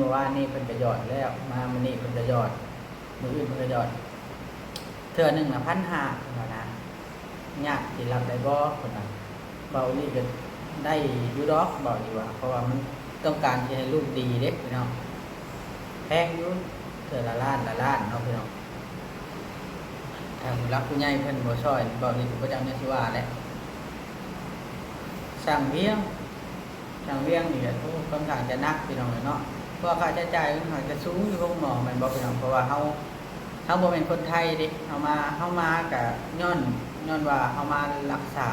ມື້ວານນີ້ເພິ່ນກໍຢອດແລ້ວ ມາມື້ນີ້ເພິ່ນກໍຢອດ ມື້ອື່ນເພິ່ນກໍຢອດ ເທື່ອໜຶ່ງນະ ພັນຫ້າ ເພິ່ນວ່ານະ. ຍາກຊິຮັບໄດ້ບໍ່ ເພິ່ນວ່າ. ເບົາອີ່ຫຼີກໍໄດ້ຢູ່ດອກ ເບົາອີ່ຫຼີວ່າ ເພາະວ່າມັນຕ້ອງການຊິໃຫ້ລູກດີເດ້ພີ່ນ້ອງ. ແພງຢູ່ ເທື່ອລະລ້ານ ລະລ້ານເນາະພີ່ນ້ອງ. ຖ້າຜູ້ຫຼັກຜູ້ໃຫຍ່ເພິ່ນບໍ່ຊ່ອຍ ເບົາອີ່ຫຼີກໍບໍ່ຈັກແນວຊິວ່າແຫຼະ. ຊ່າງວຽງ ຊ່າງວຽງນີ້ກໍ ໂອ້ ຄ່ອນຂ້າງຈະໜັກພີ່ນ້ອງເອີຍເນາະ. ເພາະວ່າຄ່າໃຊ້ຈ່າຍມັນອາດຈະສູງຢູ່ໂຮງໝໍແມ່ນບໍ່ພີ່ນ້ອງ? ເພາະວ່າເຮົາ ເຮົາບໍ່ແມ່ນຄົນໄທເດ້ ເຮົາມາ ເຮົາມາກະຍ້ອນ ຍ້ອນວ່າເຮົາມາລັກສາ.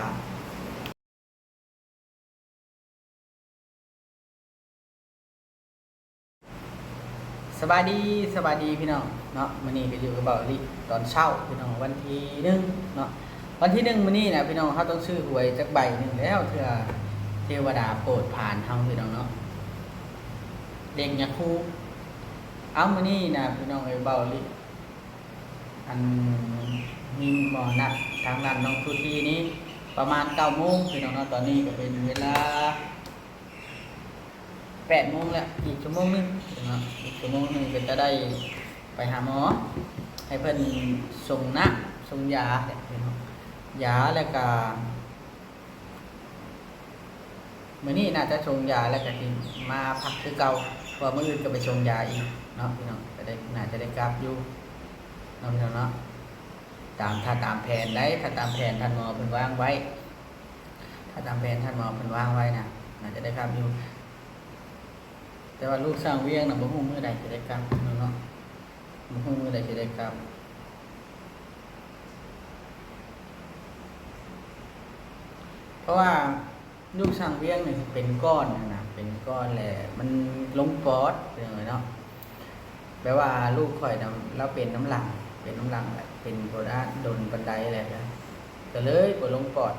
ສະບາຍດີ ສະບາຍດີພີ່ນ້ອງເນາະ. ມື້ນີ້ກໍຢູ່ກັບເບົາອີ່ຫຼີຕອນເຊົ້າພີ່ນ້ອງ ວັນທີໜຶ່ງເນາະ. ວັນທີໜຶ່ງມື້ນີ້ນະພີ່ນ້ອງ ເຮົາຕ້ອງຊື້ຫວຍຈັກໃບໜຶ່ງແລ້ວ ເທື່ອເທວະດາໂປດຜານເຮົາພີ່ນ້ອງເນາະ ເລກຍາຄູ. ເອົາ ມື້ນີ້ນະພີ່ນ້ອງເອີຍ ເບົາອີ່ຫຼີ ອັນ ມີໝໍນັດທາງດ້ານນ້ອງທູທີນີ້ປະມານເກົ້າໂມງພີ່ນ້ອງເນາະ. ຕອນນີ້ກໍເປັນເວລາແປດໂມງແລ້ວ ອີກຊົ່ວໂມງໜຶ່ງເນາະ ອີກຊົ່ວໂມງໜຶ່ງກໍຈະໄດ້ໄປຫາໝໍ ໃຫ້ເພິ່ນສົ່ງນ້ຳສົ່ງຢາແຫຼະພີ່ນ້ອງ ຢາ ແລ້ວກະ ມື້ນີ້ໜ້າຈະສົ່ງຢາແລ້ວກະຊິມາພັກຄືເກົ່າ ເພາະວ່າມື້ອື່ນກໍໄປສົ່ງຢາອີກເນາະພີ່ນ້ອງ. ກໍໄດ້ ໜ້າຈະໄດ້ກັບຢູ່ເນາະພີ່ນ້ອງເນາະ ຕາມ ຖ້າຕາມແຜນໄດ໋ ຖ້າຕາມແຜນທ່ານໝໍເພິ່ນວາງໄວ້ ຖ້າຕາມແຜນທ່ານໝໍເພິ່ນວາງໄວ້ນະ ໜ້າຈະໄດ້ກັບຢູ່. ແຕ່ວ່າລູກຊ່າງວຽງນະ ບໍ່ຮູ້ມື້ໃດຊິໄດ້ກັບເນາະ ບໍ່ຮູ້ມື້ໃດຊິໄດ້ກັບ. ເພາະວ່າລູກຊ່າງວຽງນີ້ເປັນກ້ອນຫັ້ນນະ ເປັນກ້ອນແລ້ວມັນລົງປອດ ເປັນຫຍັງເນາະ. ແບບວ່າລູກຂ້ອຍນະ ລາວເປັນນຳຫຼັງ ເປັນນຳຫຼັງແຫຼະ ເປັນບໍ່ໄດ້ດົນປານໃດແລ້ວ ກໍເລີຍບໍ່ລົງປອດ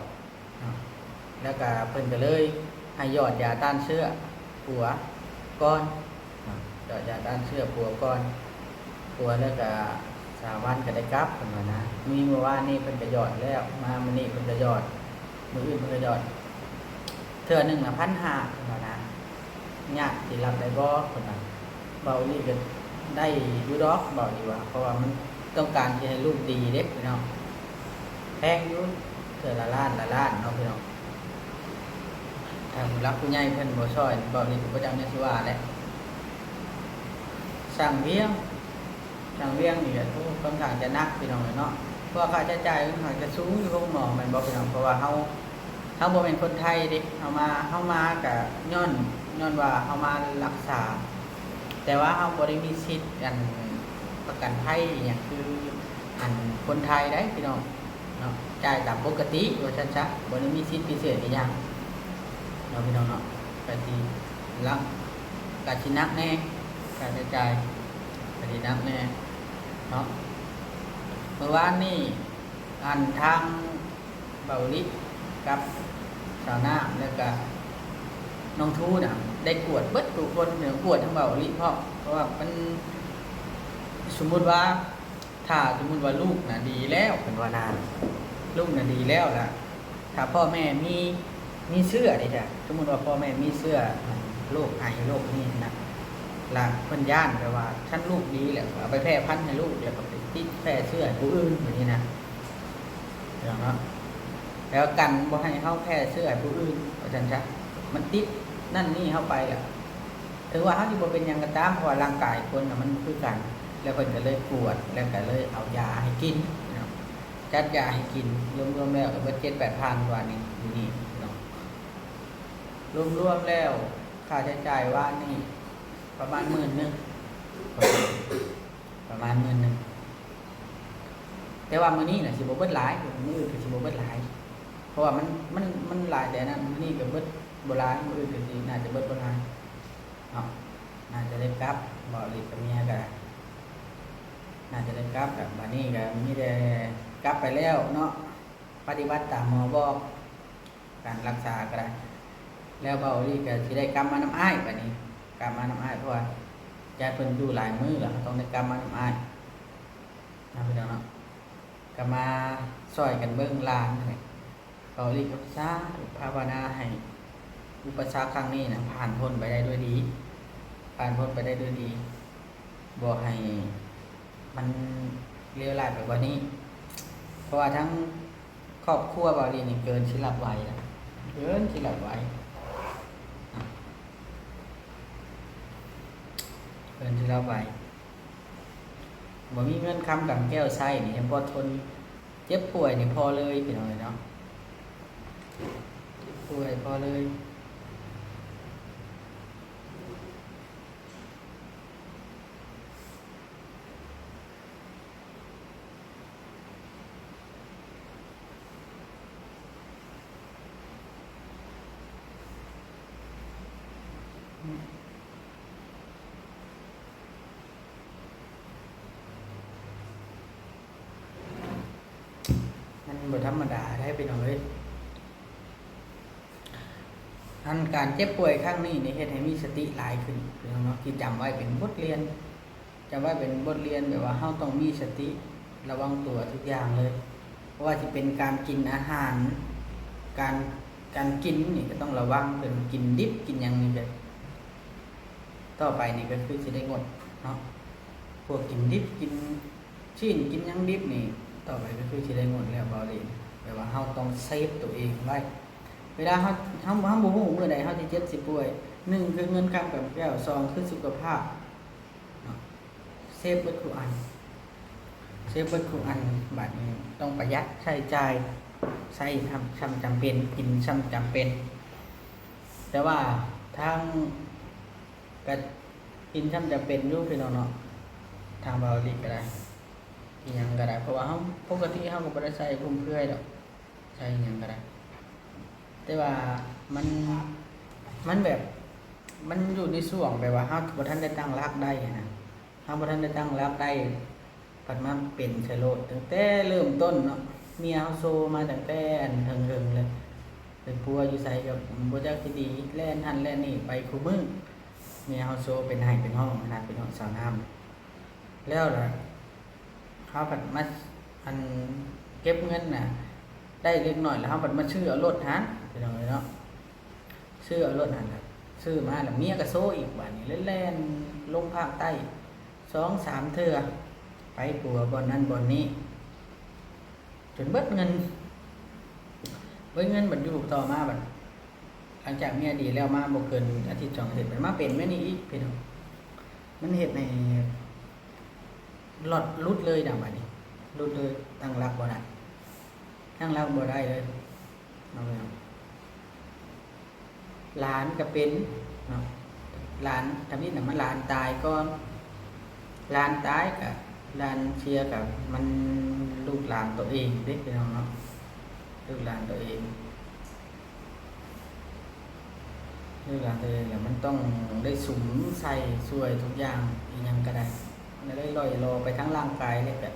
ເນາະ. ແລ້ວກໍເພິ່ນກໍເລີຍໃຫ້ຢອດຢາຕ້ານເຊື້ອປົວກ່ອນ ເນາະ ຢອດຢາຕ້ານເຊື້ອປົວກ່ອນ ປົວແລ້ວກະສາມວັນກະໄດ້ກັບ ເພິ່ນວ່ານະ. ມີມື້ວານນີ້ເພິ່ນກະຢອດແລ້ວ ມາມື້ນີ້ເພິ່ນກະຢອດ ມື້ອື່ນເພິ່ນກະຢອດ ເທື່ອໜຶ່ງນະ ພັນຫ້າ ເພິ່ນວ່ານະ. ຍາກຊິຮັບໄດ້ບໍ່ ເພິ່ນວ່າ. ເບົາອີ່ຫຼີກະໄດ້ຢູ່ດອກ ເບົາອີ່ຫຼີວ່າ ເພາະວ່າມັນຕ້ອງການຊິໃຫ້ລູກດີເດ້ພີ່ນ້ອງ. ແພງຢູ່ ເທື່ອລະລ້ານ ລະລ້ານເນາະພີ່ນ້ອງ. ຖ້າຜູ້ຫຼັກຜູ້ໃຫຍ່ເພິ່ນບໍ່ຊ່ອຍ ເບົາອີ່ຫຼີກໍບໍ່ຈັກແນວຊິວ່າແຫຼະ. ຊ່າງວຽງ ຊ່າງວຽງນີ້ກະ ໂອ້ ຄ່ອນຂ້າງຈະໜັກພີ່ນ້ອງເອີຍເນາະ. ເພາະວ່າຄ່າໃຊ້ຈ່າຍມັນອາດຈະສູງຢູ່ໂຮງໝໍແມ່ນບໍ່ພີ່ນ້ອງ? ເພາະວ່າເຮົາ ເຮົາບໍ່ແມ່ນຄົນໄທເດ້ ເຮົາມາ ເຮົາມາກະຍ້ອນ ຍ້ອນວ່າເຮົາມາລັກສາ ແຕ່ວ່າເຮົາບໍ່ໄດ້ມີສິດ ອັນ ປະກັນໄພອີ່ຫຍັງຄື ອັນ ຄົນໄທໃດ໋ພີ່ນ້ອງເນາະ. ຈ່າຍຕາມປົກກະຕິວ່າຊັ້ນຊະ ບໍ່ໄດ້ມີສິດພິເສດອີ່ຫຍັງເນາະພີ່ນ້ອງເນາະ. ກະຊິ ລະ ກະຊິໜັກແດ່ ຄ່າໃຊ້ຈ່າຍກະຊິໜັກແດ່ເນາະ. ມື້ວານນີ້ ອັນ ທາງ ເບົາອີ່ຫຼີກັບສາວນ້ຳ ແລ້ວກະນ້ອງທູນະ ໄດ້ກວດເບິດທຸກຄົນ ກວດທັງເບົາອີ່ຫຼີພ້ອມ. ເພາະວ່າມັນ ສົມມຸດວ່າ ຖ້າສົມມຸດວ່າລູກນະດີແລ້ວ ເພິ່ນວ່ານະ ລູກນະດີແລ້ວລະ ຖ້າພໍ່ແມ່ມີ ມີເຊື້ອເດ້ ຖ້າສົມມຸດວ່າພໍ່ແມ່ມີເຊື້ອໂລກໄອໂລກນີ້ນະ ລະເພິ່ນຢ້ານແບບວ່າ ຄັນລູກດີແລ້ວ ເອົາໄປແຜ່ພັນໃຫ້ລູກ ແລ້ວກໍໄປຕິດແຜ່ເຊື້ອໃຫ້ຜູ້ອື່ນ ແບບນີ້ນະ. ພີ່ນ້ອງເນາະ ແລ້ວກັນບໍ່ໃຫ້ເຮົາແຜ່ເຊື້ອໃຫ້ຜູ້ອື່ນວ່າຊັ້ນຊະ ມັນຕິດນັ້ນນີ້ເຮົາໄປລະ ເຖິງວ່າເຮົາຊິບໍ່ເປັນຫຍັງກໍຕາມ ເພາະວ່າຮ່າງກາຍຄົນນະມັນບໍ່ຄືກັນ. ແລ້ວເພິ່ນກໍເລີຍກວດ ແລ້ວກໍເລີຍເອົາຢາໃຫ້ກິນເນາະ ຈັດຢາໃຫ້ກິນ ລວມໆແລ້ວກໍເບິດເຈັດແປດພັນກວ່ານີ້ ຢູ່ນີ້ພີ່ນ້ອງ. ລວມໆແລ້ວ ຄ່າໃຊ້ຈ່າຍວານນີ້ປະມານໝື່ນໜຶ່ງ ປະມານໝື່ນໜຶ່ງ. ແຕ່ວ່າມື້ນີ້ນະຊິບໍ່ເບິດຫຼາຍ ມື້ອື່ນກໍຊິບໍ່ເບິດຫຼາຍ ເພາະວ່າມັນ ມັນ ມັນຫຼາຍແຕ່ນັ້ນ. ມື້ນີ້ກໍເບິດບໍ່ຫຼາຍ ມື້ອື່ນກໍຊິໜ້າຈະເບິດບໍ່ຫຼາຍເນາະ. ໜ້າຈະໄດ້ກັບ ເບົາອີ່ຫຼີກັບເມຍກໍໜ້າຈະໄດ້ກັບ. ກໍບາດນີ້ກໍມີແຕ່ກັບໄປແລ້ວເນາະ ປະຕິບັດຕາມໝໍບອກ ການລັກສາກໍໄດ້. ແລ້ວເບົາອີ່ຫຼີກໍຊິໄດ້ກັບມານຳອ້າຍບາດນີ້ ກັບມານຳອ້າຍ ເພາະວ່າຢ້ານເພິ່ນຢູ່ຫຼາຍມື້ ແລ້ວເຮົາຕ້ອງໄດ້ກັບມານຳອ້າຍເນາະ ພີ່ນ້ອງເນາະ. ກໍມາຊ່ອຍກັນເບິ່ງຫຼານ. ເບົາອີ່ຫຼີກໍສາທຸພາວະນາໃຫ້ອຸປະສັກຄັ້ງນີ້ນະ ຜ່ານພົ້ນໄປໄດ້ດ້ວຍດີ ຜ່ານພົ້ນໄປໄດ້ດ້ວຍດີ, ບໍ່ໃຫ້ມັນເລວຮ້າຍໄປກວ່ານີ້, ເພາະວ່າທັງຄອບຄົວບ່າວລີນີ້ເກີນຊິຮັບໄຫວແລ້ວ, ເກີນຊິຮັບໄຫວ, ເກີນຊິຮັບໄຫວ. ບໍ່ມີເງິນຄຳກຳແກ້ວໃຊ້ນີ້ ຍັງບໍ່ທົນ, ເຈັບປ່ວຍນີ້ພໍເລີຍ ພີ່ນ້ອງເອີຍເນາະ, ເຈັບປ່ວຍພໍເລີຍ. ມັນບໍ່ທຳມະດາເດ້ ພີ່ນ້ອງເອີຍ. ອັນການເຈັບປ່ວຍຄັ້ງນີ້ນີ້ ເຮັດໃຫ້ມີສະຕິຫຼາຍຂຶ້ນ ພີ່ນ້ອງເນາະ, ທີ່ຈຳໄວ້ເປັນບົດຮຽນ, ຈຳໄວ້ເປັນບົດຮຽນ ແບບວ່າເຮົາຕ້ອງມີສະຕິ ລະວັງຕົວທຸກຢ່າງເລີຍ, ບໍ່ວ່າຊິເປັນການກິນອາຫານ, ການ, ການກິນນີ້ກໍຕ້ອງລະວັງ, ເປັນກິນດິບກິນຫຍັງນີ້ ແບບ ຕໍ່ໄປນີ້ກໍຄືຊິໄດ້ງົດເນາະ, ພວກກິນດິບ ກິນຊີ້ນ ກິນຫຍັງດິບນີ້ ຕໍ່ໄປກໍຄືຊິໄດ້ງົດແລ້ວ ເບົາຫຼີ, ແປວ່າເຮົາຕ້ອງເຊຟຕົວເອງໄວ້. ເວລາເຮົາ, ເຮົາ, ເຮົາບໍ່ຮູ້ມື້ໃດເຮົາຊິເຈັບຊິປ່ວຍ, ໜຶ່ງຄືເງິນຄຳກຳແກ້ວ, ສອງຄືສຸຂະພາບເນາະ, ເຊຟເບິດທຸກອັນ, ເຊຟເບິດທຸກອັນ. ບາດນີ້ຕ້ອງປະຢັດໃຊ້ຈ່າຍ, ໃຊ້ຊ່ຳ, ຊ່ຳຈຳເປັນ, ກິນຊ່ຳຈຳເປັນ. ແຕ່ວ່າທາງ ກະກິນຊ່ຳຈຳເປັນຢູ່ ພີ່ນ້ອງເນາະ, ທາງເບົາຫຼີກະໄດ້ ອີ່ຫຍັງກະໄດ້, ເພາະວ່າເຮົາ ປົກກະຕິເຮົາກໍບໍ່ໄດ້ໃຊ້ຟຸມເຟືອຍດອກ, ໃຊ້ອີ່ຫຍັງກະໄດ້. ແຕ່ວ່າມັນ, ມັນແບບ ມັນຢູ່ໃນຊ່ວງແບບວ່າເຮົາບໍ່ທັນໄດ້ຕັ້ງຫຼັກໄດ້ຫັ້ນນະ, ເຮົາບໍ່ທັນໄດ້ຕັ້ງຫຼັກໄດ້ ພັດມາເປັນໃສ່ໂລດ ຕັ້ງແຕ່ເລີ່ມຕົ້ນເນາະ. ເມຍເຮົາໂຊມາຕັ້ງແຕ່ອັນເທິງໆເລີຍ, ໄປປົວຢູ່ໃສກໍບໍ່ຈັກຊິດີ, ແລ່ນຫັ້ນແລ່ນນີ້ໄປຄູ່ມື້. ເມຍເຮົາໂຊເປັນໄຫ້ເປັນຫ້ອງຫັ້ນນະ ເປັນຫ້ອງສາວນ້ຳ. ແລ້ວລະເຮົາພັດມາ ອັນ ເກັບເງິນນະ ໄດ້ເລັກນ້ອຍ ແລ້ວເຮົາພັດມາຊື້ເອົາລົດຫັ້ນ ພີ່ນ້ອງເອີຍເນາະ. ຊື້ເອົາລົດຫັ້ນລະ ຊື້ມາລະເມຍກໍໂຊອີກ, ບາດນີ້ແລ່ນລົງພາກໃຕ້ສອງສາມເທື່ອ, ໄປປົວບ່ອນນັ້ນບ່ອນນີ້ ຈົນເບິດເງິນ, ເບິດເງິນ. ບັດຢູ່ຕໍ່ມາ ບັດຫຼັງຈາກເມຍດີແລ້ວມາບໍ່ເກີນອາທິດສອງອາທິດ ມັນມາເປັນແບບນີ້ອີກ ພີ່ນ້ອງ. ມັນເຮັດໃຫ້ ລອດ ຫຼຸດເລີຍນະ ບາດນີ້ຫຼຸດເລີຍ, ຕັ້ງຫຼັກບໍ່ໄດ້, ຕັ້ງຫຼັກບໍ່ໄດ້ເລີຍເນາະ. ຫຼານກໍເປັນເນາະ, ຫຼານທຳອິດນະ ມັນຫຼານຕາຍກ່ອນ, ຫຼານຕາຍກະ ຫຼານເສຍກະ ມັນລູກຫຼານໂຕເອງເດ້ ພີ່ນ້ອງເນາະ, ລູກຫຼານໂຕເອງ. ເວລາເລີຍລະ ມັນຕ້ອງໄດ້ສຸມໃສ່ຊ່ວຍທຸກຢ່າງ, ອີ່ຫຍັງກໍໄດ້ ມັນໄດ້ລ່ອຍລໍໄປທາງຮ່າງກາຍ ແລ້ວກະ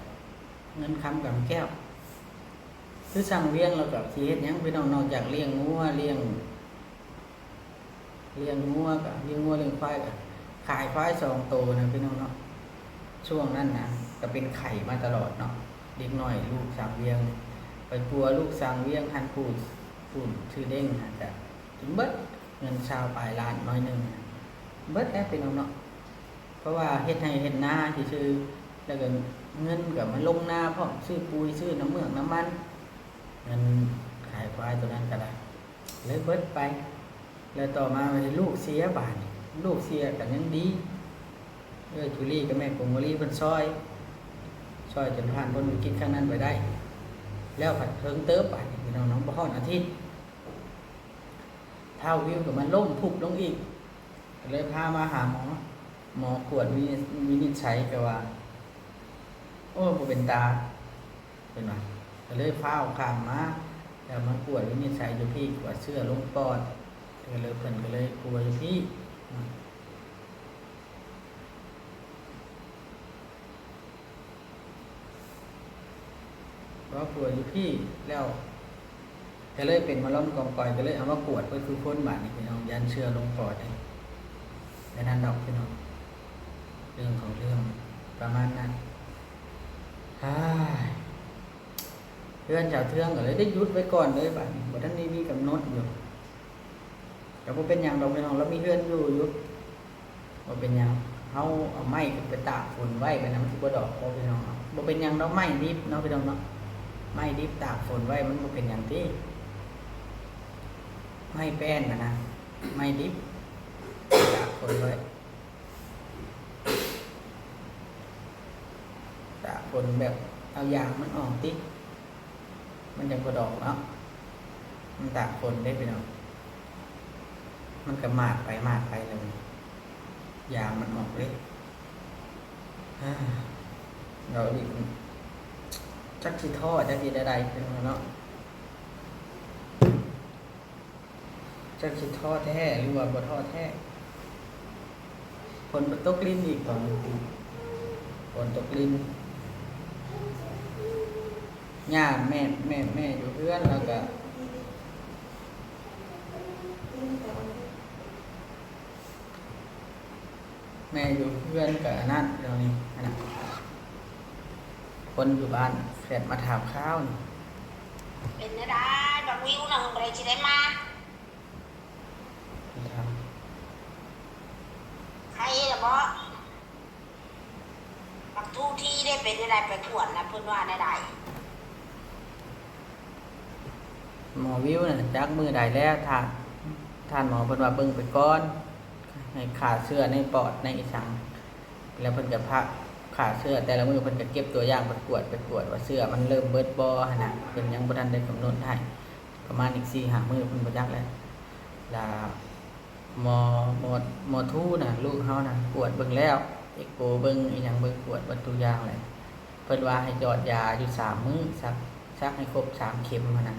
ເງິນຄຳກຳແກ້ວ. ຄືຊ່າງວຽງລາວກໍຊິເຮັດຫຍັງ ພີ່ນ້ອງ, ນອກຈາກລ້ຽງງົວ ລ້ຽງ ລ້ຽງງົວ ກໍລ້ຽງງົວລ້ຽງຄວາຍ, ກໍຂາຍຄວາຍສອງໂຕນະ ພີ່ນ້ອງເນາະ. ຊ່ວງນັ້ນນະ ກໍເປັນໄຂ້ມາຕະຫຼອດເນາະ, ເດັກນ້ອຍລູກຊ່າງວຽງ ໄປປົວລູກຊ່າງວຽງຫັ້ນ ປູດ ປູດຊື່ເດ້ງຫັ້ນ ກະຈົນເບິດເງິນຊາວປາຍລ້ານ ໜ້ອຍໜຶ່ງ ເບິດແລ້ວ ພີ່ນ້ອງເນາະ. ເພາະວ່າເຮັດໄຮ່ເຮັດນາຊື່ໆ ແລ້ວກໍເງິນກໍມາລົງນາພ້ອມ, ຊື້ປຸ໋ຍ ຊື້ນ້ຳເມືອກນ້ຳມັນ, ເງິນຂາຍຄວາຍໂຕນັ້ນກໍໄດ້ ເລີຍເບິດໄປ. ແລ້ວຕໍ່ມາບັດນີ້ລູກເສຍ, ບາດນີ້ລູກເສຍກໍຍັງດີ ເອື້ອຍຈູລີກັບແມ່ກົງໂມລີເພິ່ນຊ່ອຍ, ຊ່ອຍຈົນຜ່ານພົ້ນວິກິດຄັ້ງນັ້ນໄປໄດ້. ແລ້ວພັດເຖິງເຕີບ ບາດນີ້ພີ່ນ້ອງເນາະ, ບໍ່ຮອດອາທິດ ທ້າວວິວກໍມາລົ້ມຟຸບລົງອີກ, ກໍເລີຍພາມາຫາໝໍ, ໝໍກວດວິນິດ ວິນິດໄສກໍວ່າ ໂອ້ ບໍ່ເປັນຕາ ເພິ່ນວ່າ, ກໍເລີຍຟ້າວຂ້າມມາ ແລ້ວມາກວດວິນິດໄສຢູ່ພີ້, ກວດເຊື້ອລົງປອດ, ກໍເລີຍ ເພິ່ນກໍເລີຍປົວຢູ່ພີ້. ພໍປົວຢູ່ພີ້ແລ້ວ ກໍເລີຍເປັນມາລ້ອມກອງກອຍ, ກໍເລີຍເອົາມາກວດເບິດທຸກຄົນ. ບາດນີ້ພີ່ນ້ອງ ຢ້ານເຊື້ອລົງປອດເດ້, ແຕ່ນັ້ນດອກພີ່ນ້ອງ, ເລື່ອງຂອງເລື່ອງປະມານນັ້ນ. ເຮືອນສາວເທືອງກໍເລີຍໄດ້ຢຸດໄວ້ກ່ອນເລີຍ, ບາດນີ້ບໍ່ທັນໄດ້ມີກຳນົດຢູ່. ກໍບໍ່ເປັນຫຍັງດອກພີ່ນ້ອງ, ລາວມີເຮືອນຢູ່ຢູ່. ບໍ່ເປັນຫຍັງ ເຮົາເອົາໄມ້ຂຶ້ນໄປຕາກຝົນໄວ້ ແບບນັ້ນມັນຊິບໍ່ດອກບໍ່ ພີ່ນ້ອງເນາະ. ບໍ່ເປັນຫຍັງດອກ ໄມ້ດິບເນາະ ພີ່ນ້ອງເນາະ, ໄມ້ດິບຕາກຝົນໄວ້ ມັນບໍ່ເປັນຫຍັງຕິ. ໄມ້ແປ້ນນະນະ ໄມ້ດິບຕາກຝົນໄວ້ ຕາກຝົນແບບເອົາຢາງມັນອອກຕິ ມັນຈັ່ງບໍ່ດອກເນາະ. ມັນຕາກຝົນເດ້ ພີ່ນ້ອງ, ມັນກໍໝາດໄປໝາດໄປແລ້ວ ຢາງມັນອອກເດ້. ເວົ້າອີກ ຈັກຊິທໍ້ ຈັກຊິແນວໃດ ພີ່ນ້ອງເນາະ. ຈັກຊິທໍ້ແທ້ ຫຼືວ່າບໍ່ທໍ້ແທ້. ຝົນກໍຕົກລິນອີກຕອນນີ້ ຝົນຕົກລິນ. ຍ່າແມ່ ແມ່ ແມ່ຢູ່ເຮືອນ ແລ້ວກໍ ແມ່ຢູ່ເຮືອນກໍອັນນັ້ນ ດຽວນີ້ ອັນນັ້ນ ຄົນຢູ່ບ້ານແຊດມາຖາມຂ່າວນີ້. ເປັນແນວໃດບັກວິວນະ ບໍ່ໄດ້ຊິໄດ້ມາ? ເພິ່ນຖາມ. ໄຄລະບໍ? ບັກທູທີເດ້ ເປັນແນວໃດ ໄປກວດລະ ເພິ່ນວ່າແນວໃດ? ໝໍວິວນະ ຈັກມື້ໃດແລ້ວ ທ່ານ ທ່ານໝໍເພິ່ນວ່າເບິ່ງໄປກ່ອນ ໃຫ້ຂ້າເຊື້ອໃນປອດໃນອີຫຍັງ ແລ້ວເພິ່ນກໍພາຂ້າເຊື້ອ ແຕ່ລະມື້ເພິ່ນກໍເກັບຕົວຢ່າງໄປກວດ ໄປກວດວ່າເຊື້ອມັນເລີ່ມເບິດບໍ່ຫັ້ນນະ. ເພິ່ນຍັງບໍ່ທັນໄດ້ກຳນົດໃຫ້ ປະມານອີກສີ່ຫ້າມື້ເພິ່ນບໍ່ຈັກແຫຼະ. ລະໝໍ ໝໍ ໝໍທູນະ ລູກເຮົານະ ກວດເບິ່ງແລ້ວ ເອັກໂກເບິ່ງອີຫຍັງເບິ່ງ ກວດເບິດທຸກຢ່າງແຫຼະ. ເພິ່ນວ່າໃຫ້ຢອດຢາຢູ່ສາມມື້ ສັກ ສັກໃຫ້ຄົບສາມເຂັມຫັ້ນນະ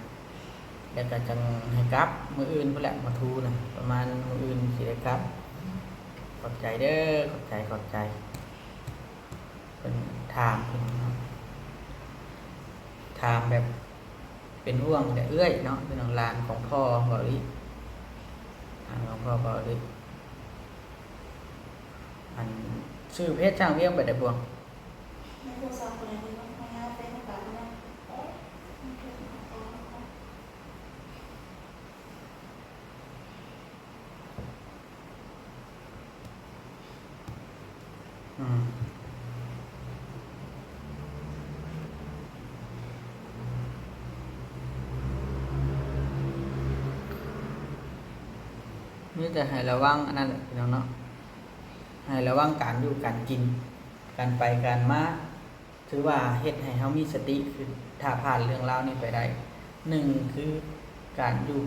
ແລ້ວກໍຈັ່ງໃຫ້ກັບ. ມື້ອື່ນພຸ້ນແຫຼະ ໝໍທູນະ ປະມານມື້ອື່ນຊິໄດ້ກັບ. ຂອບໃຈເດີ ຂອບໃຈ ຂອບໃຈ. ເພິ່ນຖາມ ເພິ່ນເນາະ ຖາມແບບເປັນຫ່ວງແຕ່ເອື້ອຍເນາະ ເປັນຫຼານຂອງພໍ່ເບົາລີ ຫຼານຂອງພໍ່ເບົາລີ. ອັນ ຊື່ເພຈຊ່າງວຽງໄປໄດ້ບໍ່? ໃນໂທລະສັບບໍ່ໄດ້ເບິ່ງເນາະ ເຮົາຍາມເຟສເຮົາກໍບໍ່ໄດ້. ອືມ ມີແຕ່ໃຫ້ລະວັງອັນນັ້ນແຫຼະ ພີ່ນ້ອງເນາະ, ໃຫ້ລະວັງການຢູ່ການກິນ ການໄປການມາ. ຖືວ່າເຮັດໃຫ້ເຮົາມີສະຕິຂຶ້ນ ຖ້າຜ່ານເລື່ອງລາວນີ້ໄປໄດ້. ໜຶ່ງຄືການຢູ່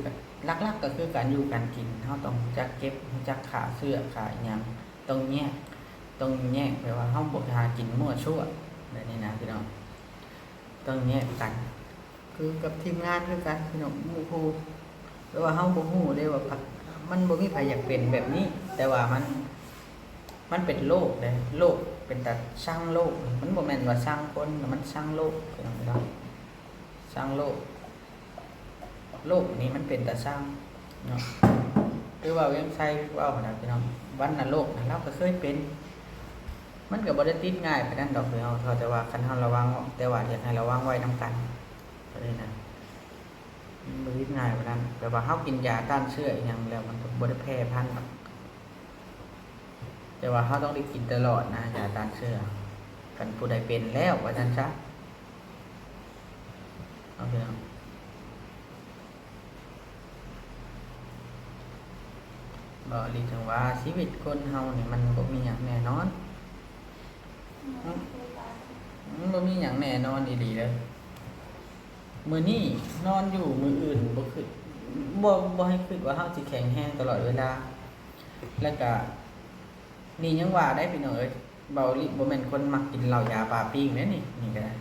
ຫຼັກໆກໍຄືການຢູ່ການກິນ ເຮົາຕ້ອງຮູ້ຈັກເກັບ ຮູ້ຈັກຂ້າເຊື້ອຂ້າອີຫຍັງ ຕ້ອງແຍກ ຕ້ອງແຍກ ແບບວ່າເຮົາບໍ່ໄປຫາກິນມົ້ວຊົ່ວແບບນີ້ນະພີ່ນ້ອງ ຕ້ອງແຍກກັນ. ຄືກັບທີມງານຄືກັນພີ່ນ້ອງ ໝູ່ຄູ່ ແຕ່ວ່າເຮົາບໍ່ຮູ້ເດ້ວ່າ ມັນບໍ່ມີໃຜຢາກເປັນແບບນີ້ ແຕ່ວ່າມັນ ມັນເປັນໂລກເດ້ ໂລກເປັນຕາຊັງໂລກ. ມັນບໍ່ແມ່ນວ່າຊັງຄົນ ມັນຊັງໂລກພີ່ນ້ອງເນາະ ຊັງໂລກ. ໂລກນີ້ມັນເປັນຕາຊັງເນາະ ຄືວ່າວຽງໄຊເວົ້າຫັ້ນນະພີ່ນ້ອງ ວັນນະໂລກນະ ລາວກໍເຄີຍເປັນ. ມັນກໍບໍ່ໄດ້ຕິດງ່າຍປານນັ້ນດອກພີ່ນ້ອງ ເຂົາ ແຕ່ວ່າຄັນເຮົາລະວັງ ແຕ່ວ່າຢາກໃຫ້ລະວັງໄວ້ນຳກັນ ເທົ່ານີ້ນະ. ມັນບໍ່ຕິດງ່າຍປານນັ້ນ ແບບວ່າເຮົາກິນຢາຕ້ານເຊື້ອອີຫຍັງແລ້ວ ມັນກໍບໍ່ໄດ້ແຜ່ພັນດອກ ແຕ່ວ່າເຮົາຕ້ອງໄດ້ກິນຕະຫຼອດນະ ຢາຕ້ານເຊື້ອ ຄັນຜູ້ໃດເປັນແລ້ວວ່າຊັ້ນຊະເນາະ. ເວົ້າອີ່ຫຼີ ຈັ່ງວ່າຊີວິດຄົນເຮົານີ້ມັນບໍ່ມີຫຍັງແນ່ນອນ ມັນບໍ່ມີຫຍັງແນ່ນອນອີ່ຫຼີເດີ້. ມື້ນີ້ນອນຢູ່ ມື້ອື່ນບໍ່ຄິດ ບໍ່ ບໍ່ໃຫ້ຄິດວ່າເຮົາຊິແຂງແຮງຕະຫຼອດເວລາ. ແລ້ວກະ ນີ້ຍັງວ່າໄດ້ພີ່ນ້ອງເອີຍ ເບົາລີບໍ່ແມ່ນຄົນມັກກິນເຫຼົ້າຢາປາປີ້ງເດ້ນີ້ ນີ້ກະໄດ້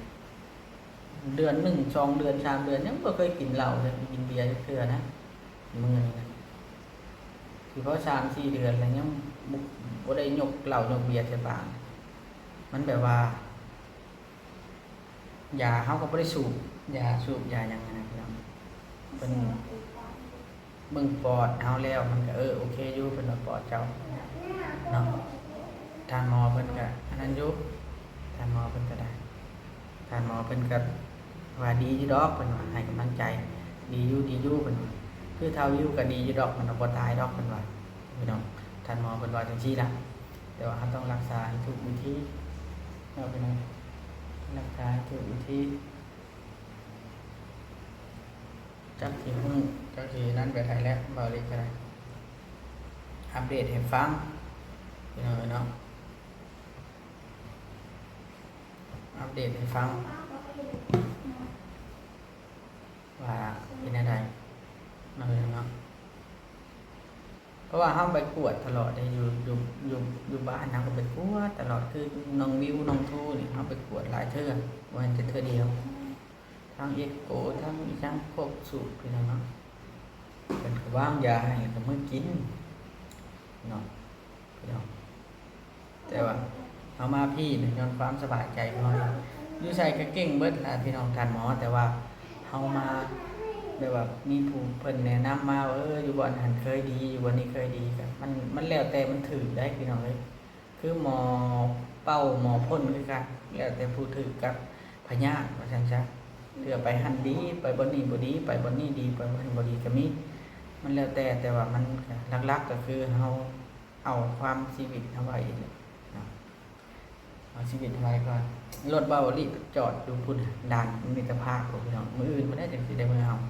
ເດືອນໜຶ່ງ ສອງເດືອນ ສາມເດືອນ ຍັງບໍ່ເຄີຍກິນເຫຼົ້າເລີຍ ກິນເບຍຈັກເທື່ອນະ. ມື້ນີ້ນະ ຊິພໍສາມສີ່ເດືອນແລ້ວ ຍັງບໍ່ ບໍ່ໄດ້ຍົກເຫຼົ້າຍົກເບຍໃສ່ປາກ. ມັນແບບວ່າ ຢາເຮົາກໍບໍ່ໄດ້ສູບ ຢາສູບຢາຫຍັງຫັ້ນນະພີ່ນ້ອງ. ເພິ່ນເບິ່ງປອດເຮົາແລ້ວ ມັນກໍ ເອີ ໂອເຄຢູ່ ເພິ່ນວ່າປອດເຈົ້າເນາະ. ທ່ານໝໍເພິ່ນກໍອັນນັ້ນຢູ່ ທ່ານໝໍເພິ່ນກໍໄດ້ ທ່ານໝໍເພິ່ນກໍວ່າດີຢູ່ດອກ ເພິ່ນວ່າໃຫ້ກຳລັງໃຈ ດີຢູ່ ດີຢູ່ ເພິ່ນວ່າ ຄືທ້າວວິວກໍດີຢູ່ດອກ ເພິ່ນວ່າບໍ່ຕາຍດອກ ເພິ່ນວ່າ ພີ່ນ້ອງ. ທ່ານໝໍເພິ່ນວ່າຈັ່ງຊີ້ລະ. ແຕ່ວ່າເຮົາຕ້ອງຮັກສາໃຫ້ຖືກວິທີເນາະພີ່ນ້ອງ, ຮັກສາໃຫ້ຖືກວິທີ. ຈັກຊິຮູ້ ຈັກຊິນັ້ນໄປໄທແລ້ວ ເວົ້າເລີຍກໍໄດ້. ອັບເດດໃຫ້ຟັງພີ່ນ້ອງເອີຍເນາະ, ອັບເດດໃຫ້ຟັງວ່າເປັນແນວໃດເນາະ ເນາະ. ເພາະວ່າເຮົາໄປກວດຕະຫຼອດເດ້ ຢູ່ ຢູ່ ຢູ່ ຢູ່ບ້ານເຮົາກໍໄປກວດຕະຫຼອດ. ຄືນ້ອງວິວ ນ້ອງທູນີ້ ເຮົາໄປກວດຫຼາຍເທື່ອ ບໍ່ແມ່ນແຕ່ເທື່ອດຽວ. ທັງເອັກໂກ ທັງອີ່ຫຍັງ ຄົບສູດພີ່ນ້ອງເນາະ. ເພິ່ນກໍວາງຢາໃຫ້ ແລ້ວກໍມື້ກິນເນາະ ພີ່ນ້ອງ. ແຕ່ວ່າເຮົາມາພີ້ນີ້ຍ້ອນຄວາມສະບາຍໃຈຂອງເຮົາເອງ. ຢູ່ໃສກໍເກັ່ງເບິດລະພີ່ນ້ອງທ່ານໝໍ, ແຕ່ວ່າເຮົາມາແບບວ່າມີຜູ້ເພິ່ນແນະນຳມາວ່າ ເອີ ຢູ່ບ່ອນຫັ້ນເຄີຍດີ ຢູ່ບ່ອນນີ້ເຄີຍດີ. ກໍມັນ ມັນແລ້ວແຕ່ມັນຖືກໄດ໋ພີ່ນ້ອງເອີຍ. ຄືໝໍເປົ່າໝໍພົ່ນຄືກັນ, ແລ້ວແຕ່ຜູ້ຖືກກັບພະຍາດວ່າຊັ້ນຊະ. ເທື່ອໄປຫັ້ນດີ ໄປບ່ອນນີ້ບໍ່ດີ, ໄປບ່ອນນີ້ດີ ໄປບ່ອນຫັ້ນບໍ່ດີກໍມີ. ມັນແລ້ວແຕ່ ແຕ່ວ່າມັນກໍຫຼັກໆກໍຄືເຮົາ ເອົາຄວາມຊີວິດເຮົາໄວ້ເນາະ, ເອົາຊີວິດເຮົາໄວ້ກ່ອນ. ລົດເບົາລີບຈອດຢູ່ພຸ້ນ ດ່ານມິດຕະພາບພຸ້ນພີ່ນ້ອງ, ມື້ອື່ນພຸ້ນແຫຼະຈັ່ງຊິໄດ້ເມືອເອົາ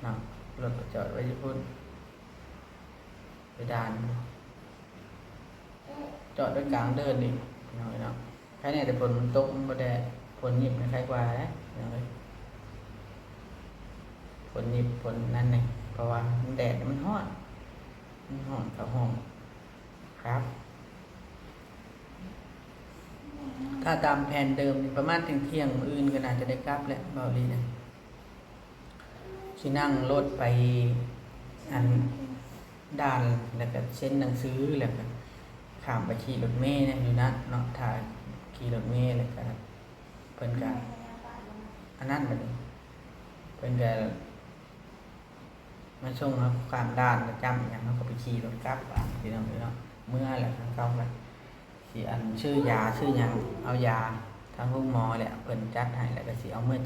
ເນາະ. ລົດກໍຈອດໄວ້ຢູ່ພຸ້ນ ໄປດ່ານ ຈອດໄວ້ກາງເດີ່ນອີກພີ່ນ້ອງເອີຍເນາະ. ໃຄແນ່ແຕ່ຝົນມັນຕົກ ມັນບໍ່ແດດ, ຝົນຫຍິບມັນໄຄກວ່າເດ້ພີ່ນ້ອງເອີຍ. ຝົນຫຍິບ ຝົນນັ້ນແນ່ ເພາະວ່າມັນແດດ ມັນຮ້ອນ ມັນຮ້ອນເຂົ້າຫ້ອງຄັບ. ຖ້າຕາມແຜນເດີມນີ້ ປະມານທ່ຽງໆ ມື້ອື່ນກໍໜ້າຈະໄດ້ກັບແຫຼະ ເວົ້າອີ່ຫຼີນະ. ຊິນັ່ງລົດໄປອັນດ່ານ ແລ້ວກໍເຊັນໜັງສື ແລ້ວກໍຂ້າມໄປຂີ່ລົດເມຢູ່ນັ້ນເນາະ. ຖ້າຂີ່ລົດເມແລ້ວກໍເພິ່ນກໍອັນນັ້ນ ບັດນີ້ເພິ່ນກໍມາສົ່ງເຮົາຂ້າມດ່ານ ແລ້ວຈ້ຳຫຍັງ ເຮົາກໍໄປຂີ່ລົດກັບບາດນີ້ ພີ່ນ້ອງເອີຍເນາະ. ເມືອແລ້ວທາງເກົ່າກໍຊິອັນຊື້ຢາຊື້ຫຍັງ ເອົາຢາທາງໂຮງໝໍແຫຼະ ເພິ່ນຈັດໃຫ້ ແລ້ວກໍຊິເອົາເມືອ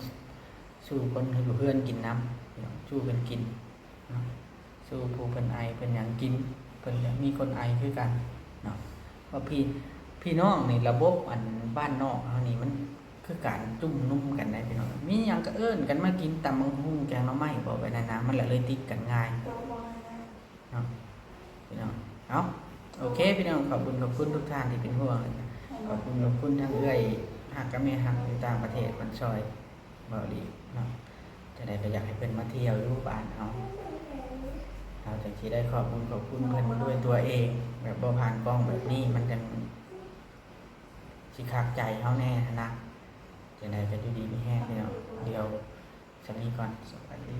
ສູ່ຄົນຢູ່ເຮືອນກິນນຳ ສູ່ກັນກິນເນາະ, ສູ່ຜູ້ເພິ່ນໄອເພິ່ນຫຍັງກິນ, ເພິ່ນກໍມີຄົນໄອຄືກັນເນາະ. ວ່າພີ່ ພີ່ນ້ອງນີ້ ລະບົບອັນບ້ານນອກເຮົານີ້ ມັນຄືການຈຸ້ມນຸມກັນໄດ໋ພີ່ນ້ອງ, ມີຫຍັງກໍເອີ້ນກັນມາກິນ ຕຳບັກຫຸ່ງ ແກງໜໍ່ໄມ້ ເວົ້າໄປນັ້ນນະ, ມັນລະເລີຍຕິດກັນງ່າຍເນາະ ພີ່ນ້ອງ. ເອົາ ໂອເຄພີ່ນ້ອງ, ຂອບຄຸນ ຂອບຄຸນທຸກທ່ານທີ່ເປັນຫ່ວງ, ຂອບຄຸນ ຂອບຄຸນທັງເອື້ອຍຮັກກັບແມ່ຮັກຢູ່ຕ່າງປະເທດ ເພິ່ນຊ່ອຍ ເວົ້າອີ່ຫຼີເນາະ. ຈັ່ງໃດກໍຢາກໃຫ້ເພິ່ນມາທ່ຽວຢູ່ບ້ານເຮົາ, ເຮົາຈັ່ງຊິໄດ້ຂອບບຸນຂອບຄຸນເພິ່ນດ້ວຍຕົວເອງ, ແບບບໍ່ຜ່ານກ້ອງແບບນີ້ ມັນຈັ່ງຊິຄັກໃຈເຮົາແດ່ຫັ້ນນະ. ຈັ່ງໃດກໍຢູ່ດີມີແຮງພີ່ນ້ອງ, ດຽວສ່ຳນີ້ກ່ອນ, ສະບາຍດີ.